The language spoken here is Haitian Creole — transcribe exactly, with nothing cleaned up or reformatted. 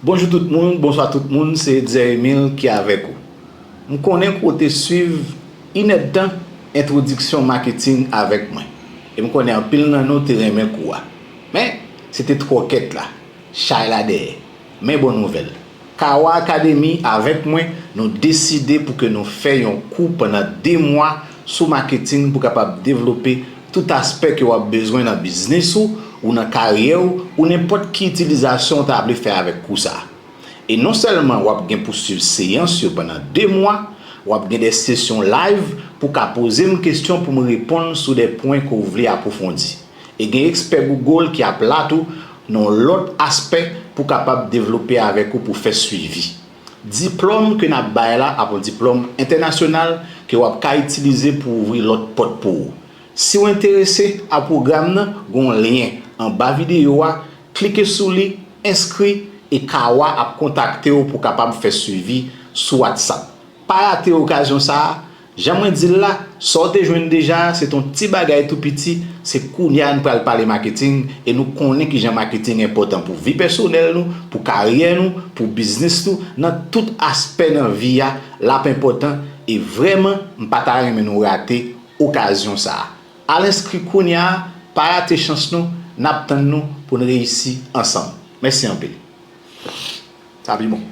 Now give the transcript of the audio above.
Bonjou tout moun, bonswa tout moun, se Etzer Emile ki avèk ou. M konnen ke w te swiv inèdtan entwodiksyon maketing avèk mwen. E m konnen anpil nan nou te renmen kou a. Men, se te twò kèt la, chay la dèyè. Men bon nouvèl. Kawa Academy avèk mwen, nou deside pou ke nou fè yon kou pandan de mwa sou maketing pou kapab devlope tout aspè ke w ap bezwen nan biznis ou, ou nan karyè w, ou nenpòt ki itilizasyon w ta vle fè avèk kou sa a. E non sèlman w ap gen pou swiv seyans yo pandan de mwa, w ap gen de sesyon live pou ka poze m kesyon pou m reponn sou de pwen ke w vle apwofondi. E gen ekspè Google ki ap la tou nan yon lòt aspè pou kapab devlope avèk ou pou fè swivi. Diplòm ke n ap bay la ap yon diplòm entènasyonal ke w ap ka itilize pou ouvri lòt pòt pou ou. Si w enterese a pwogram nan, gen yon lyen anba videyo a, klike sou li, enskri, e Kawa ap kontakte w pou kapab fè swivi sou WhatsApp. Pa rate okazyon sa a, jan mwen di l la, sa w te jwenn deja a, se t on ti bagay tou piti, se kounye a n pral pale maketing, e nou konnen kijan maketing enpòtan pou vi pèsonèl nou, pou karyè nou, pou biznis nou, nan tout aspè nan vi a, l ap enpòtan, e vrèman, m pa ta renmen nou rate okazyon sa a. Al enskri kounye a, pa rate chans nou, n ap tann nou pou n reyisi ansanm. Mèsi anpil. Sa pi bon.